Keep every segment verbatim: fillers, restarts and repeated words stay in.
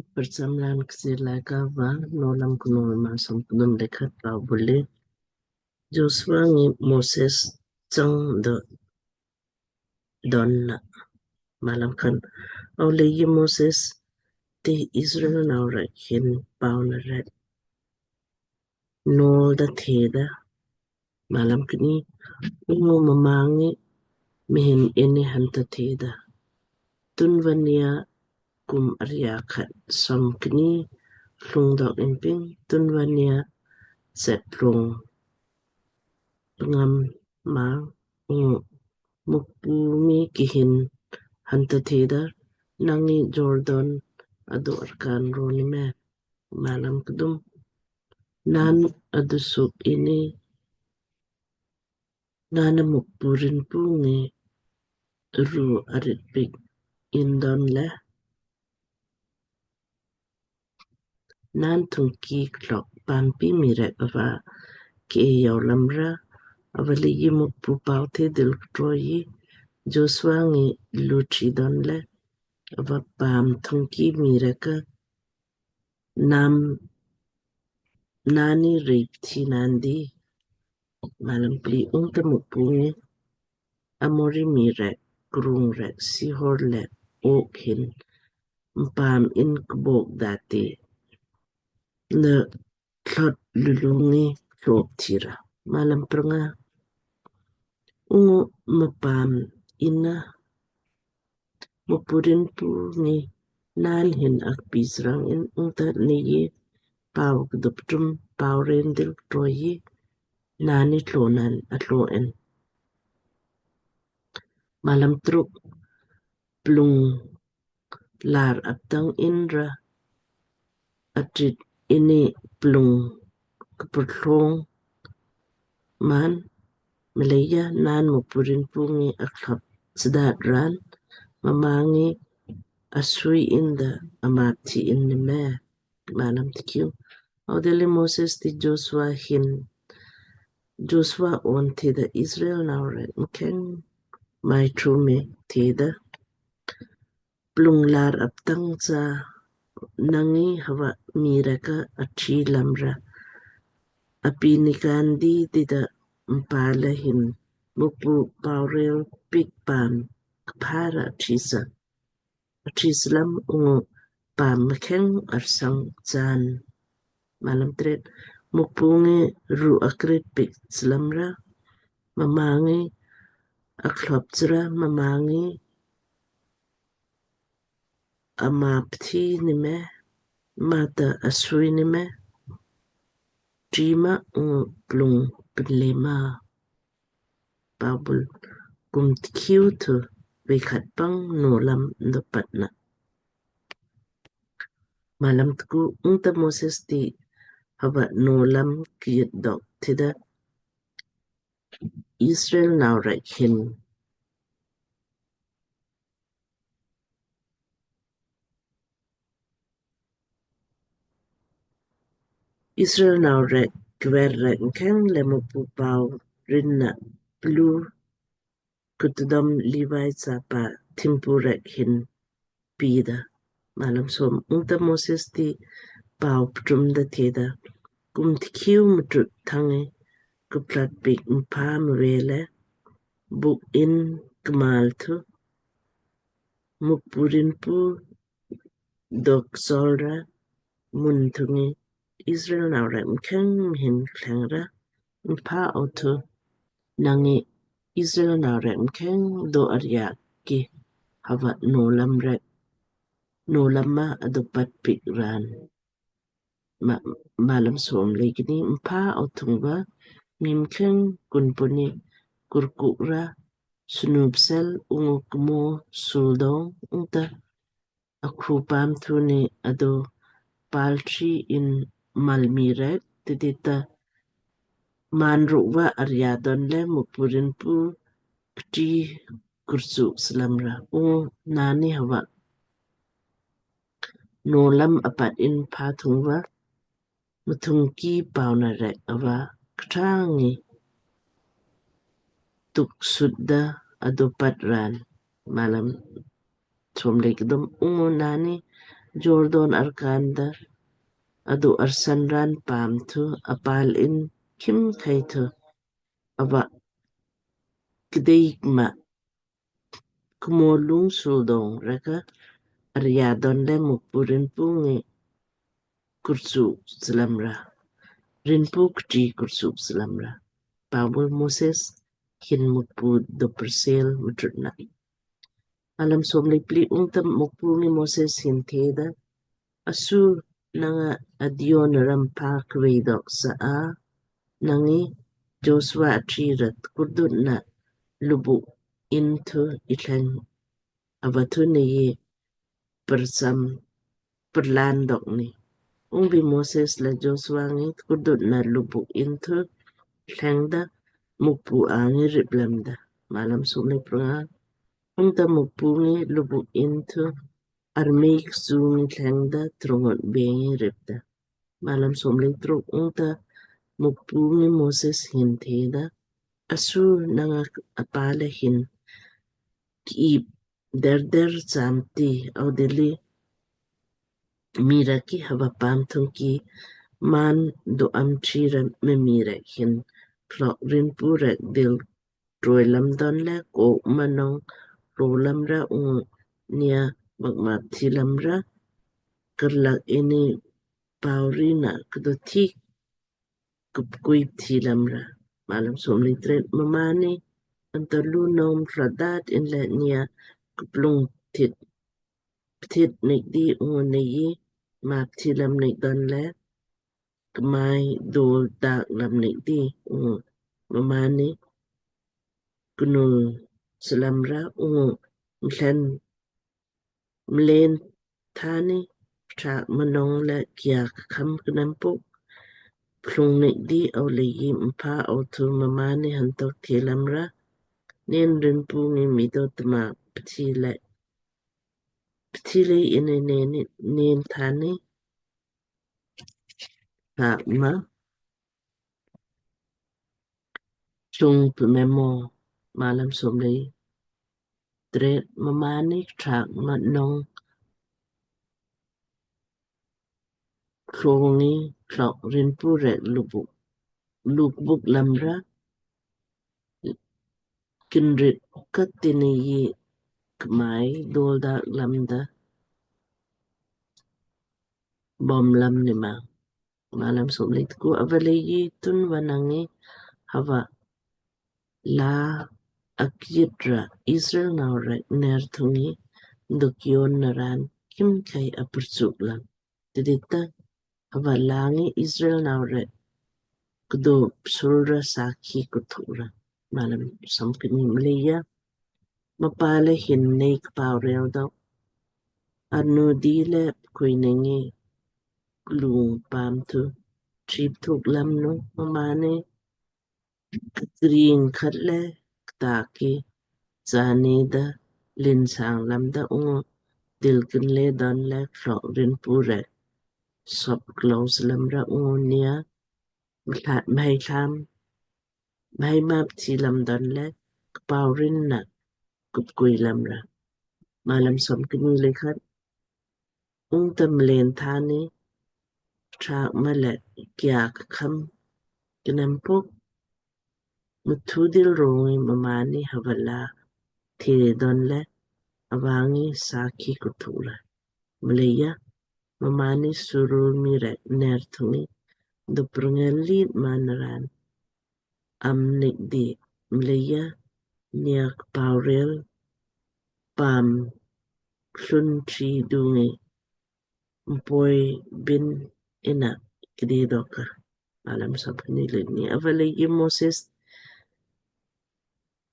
Kprcham raan Kchiir Laaika va Nowlam Knowl maa som kdum le khat. Pau bule Joshua ngi Moses chang do don na. Malam khat. Au leiji Moses ti Israel nau rek hin pau na rek nowl da theda. Malam kni. Ungu mma ngi mhin inni hanta theda, tunva nei ya kum arja khat som kni lung dok in ping, tunva nei ya set lung ngam ma. Ungu Mukpu ngi kihin hanta theda, nang ngi Jordan adu arkaan ro ni me. Malam kdum. Naan adu suk inni naan a Mukpu rinpu ngi ru arit piik in don le naan thungki klok paampi mii rek ava ke jau lam ra. Ava leiji Mukpu pau the dil ktroi Joshua ngi lu tri don le ava paam thungki mii rek a nam naanni rip thi naan di. Malam pli. Ungta Mukpu ngi Amori mii rek krung rek Sihor le Og hin mpaam in kbok dati na thlot lulu ngi klop thi ra. Malam prnga. Ungu mpaam inna Mukpu rinpu ngi naan hin akpii srang in ungta nei ji pau kdup tum pau ren dil ktroi naanni tlo naan atlo in. Malam truk. Plung lar aptang in ra atrit inni plung kpurtlong man mleija naan Mukpu rinpu ngi aklop sdat raan mma ngi asui in da amap thi in ni me. Malam tikiu. Audele Moses ti Joshua hin Joshua on theda Israel nau rek mkheng mai thu me theda, plung lar aptang cha nang ngi hava mii rek a athi lam ra api nikaan di dida mpale hin Mukpu pau rel piik paam kpha ra athi sa athi slam ungu paam mkheng arsang chaan. Malam tret. Mukpu ngi ru akrit piik slam ra mma ngi aklop chra mma ngi amap thi ni me mata asui ni me trima ungu plung pinle ma. Pau bul. Kum tikiu thu vei khat pang Nowlam ndo patna. Malam tku. Ungta Moses ti hava Nowlam kiit dok theda Israel nau rek hin Israel nau rek kver rek mkheng le Mukpu pau rinna plu kutdom Levi chapa thimpu rek hin piida. Malam som. Ungta Moses ti pau ptum da theda, kum tikiu mutut thangi kuplat piik mpha mvele buk in kmal thu Mukpu rinpu dok sol ra mun thungi Israel nau rek mkheng mhin kleng ra mpha ava thu nangi Israel nau rek mkheng do arya ki hava Nowlam rek Nowlam ma adu pat piik raan. Ma, malam som le kini. Mpha ava thung va mii mkheng kunpuni kurkuk ra snu psel ungu kmo suldong ungta akhu paam thuni adu paltri in malmi rek tidita man rukva arya don le Mukpu rinpu kti kursuk slam ra ungu nani hava Nowlam apat in pha thung va mthung ki pauna rek ava kthangi tuk sut da adu pat raan. Malam som le kdum. Ungu nani Jordan arkaan da adu arsan raan paam thu apal in khim khai thu ava kdei ma kmo lung suldong rek ka arya don le Mukpu Rinpu ngi kursu slamra. Rinpu kti kursu slamra. Pabul Moses hin Mukpu do persel mutrutna. Alam somlei pli. Ungta Mukpu ngi Moses hin theda, asu nanga adio na ram pa kvei dok sa a, nangi Joshua atri rat kurdut na lubuk in thu ithleng ava thu nei persam perlan dok ni. Ungbi Moses le Joshua ngi kurdut na lubuk in thu thleng da Mukpu angi rip lam da. Malam somlei pranga. Ungta Mukpu ngi lubuk in thu armei ksu ngi thleng da trungot be ngi rip da. Malam somlei truk. Ungta Mukpu ngi Moses hin theda, asu nanga apa le hin ki ip der der cham ti audili mii rek ki hava paam thung ki man do am tri ra me mii rek hin klok Rinpu rek dil troi lam don le ko manong ro lam ra ungu nia bak map thi lam ra karlak ini pauri na kdo thik kupkui thi lam ra. Malam somlei tret. Mmaan ni anto lu nom radat in le nia kuplung thit pthit nik di ungu nei map thi lam nik don le kmai dol dak lam nik di ungu mmaan ni kunul slam ra ungu mthlen mlen thani ptrak manong le kiak kham knempuk plung nik di au leiji mpha au thu mmaan ni hantok thi lam ra nen Rinpu ngi mido tma pthi le pthi le ini nen thani ptrak ma chung pmemo. Malam somlei tret. Mmaan ni ptrak manong klongi klok Rinpu rek lubuk lukbuk lam ra kinrit kat tini yi kmai dol dak lam da bom lam ni ma. Malam somlei tku. Ava leiji tun va nangi hava la akjit ra Israel nau rek ner thungi dukion naran khim khai apurchuk lam tidita hava la ngi Israel nau rek kdo psul ra sakhi kuthuk ra. Malam somkni. Mleija mapa le hin nei kpau rel dok anu di le kui nei ngi klung paam thu trip thuk lam nu mmaan ni kring khat le kta ki chani da lin sang lam da ungu dil kin le don le klok Rinpu rek sop klou slam ra ungu nia mhai thlam mhai map thi lam don le kpau rin na kupkui lam ra. Malam somkni le khat. Ungta mlen thani ptrak ma le kiak kham knempuk muthu dil rongi mmaan ni hava la thi don le ava ngi sakhi kuthuk ra. Mleija mmaan ni surul mii rek ner thungi duprngel lit ma naran am nik di. Mleija nia kpau rel paam klun tri dungi mpoi bin ina kdi doka. Malam somkni le kni. Ava leiji Moses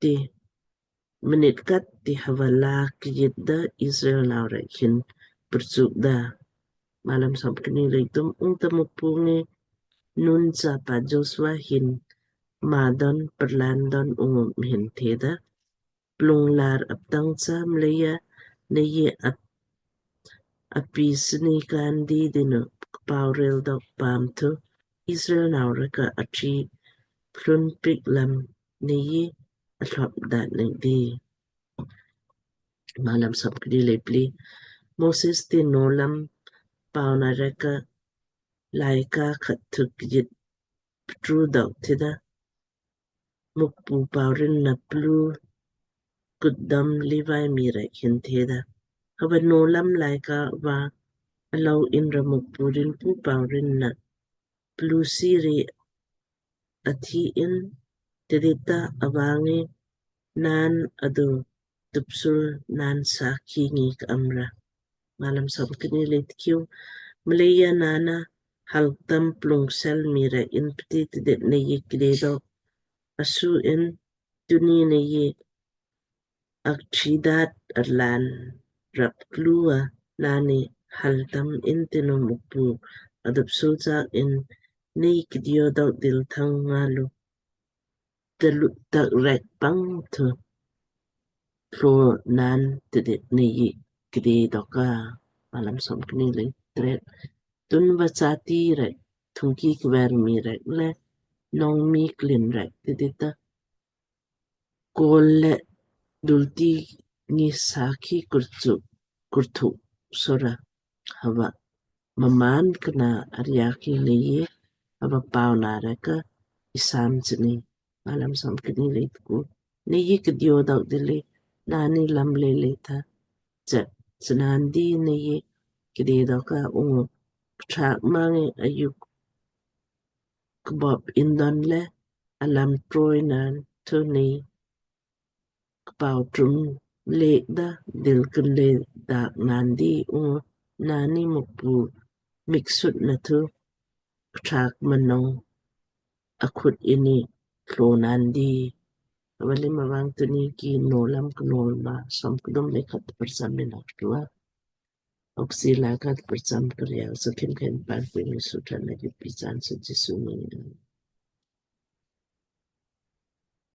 ti minit kat ti hava la kjit da Israel nau rek hin purchuk da. Malam somkni le kthum. Ungta Mukpu ngi Nun chapa Joshua hin ma don perlan don ungu mhin theda, plung lar aptang cha mleija nei ap api sni kan di dinu kpau rel dok paam thu Israel nau rek ka atri plun pik lam nei athlop dat nei di. Malam somkni le pli. Moses ti Nowlam pauna rek ka laaika khat thu kjit ptru dok thida, Mukpu paurinna plu kutdam Levi mii rek hin theda, Hava Nowlam laaika va alou inra Mukpu rinpu paurinna plu siri athi in tidita avangi naan adu tupsul naan sakhi ngi ka amra. Malam som kni lei tkiu. Mleija naana haltam plungsel mii rek in pti tidit Nei kdei dok asu in tuni Nei akchidat arlaan rap klua naanni haltam in tinu Mukpu adupsul sak in Nei kdio dok dil thang ngalu talut tak rek pang thu tlo naan tidit Nei kdei doka. Malam som kni lei tret. Tunva chati rek thungki kver mii rek le nong mii klin rek tidita kol le dulti ngi sakhi kurthu kurthu sora hava mmaan kna arya ki Nei hava pauna rek ka isam chni. Malam som kni lei tku. Nei kdio dok dili naanni lam lei lei tha chet chnaan di Nei kdei doka ungu ktrak mangi ayuk kbop indon le alam troi naan thu Nei kpau trum lek da dil kinle dak naan di ungu naanni Mukpu miksut na thu ktrak manong akhut ini tlo naan di. Avali mavang tuni ki Nowlam knol ma som kdum lei khat prasam minak tua. Oksi laaika prcham kriya sakim ken pan pini sutra na ki pichan sa Jisu ni.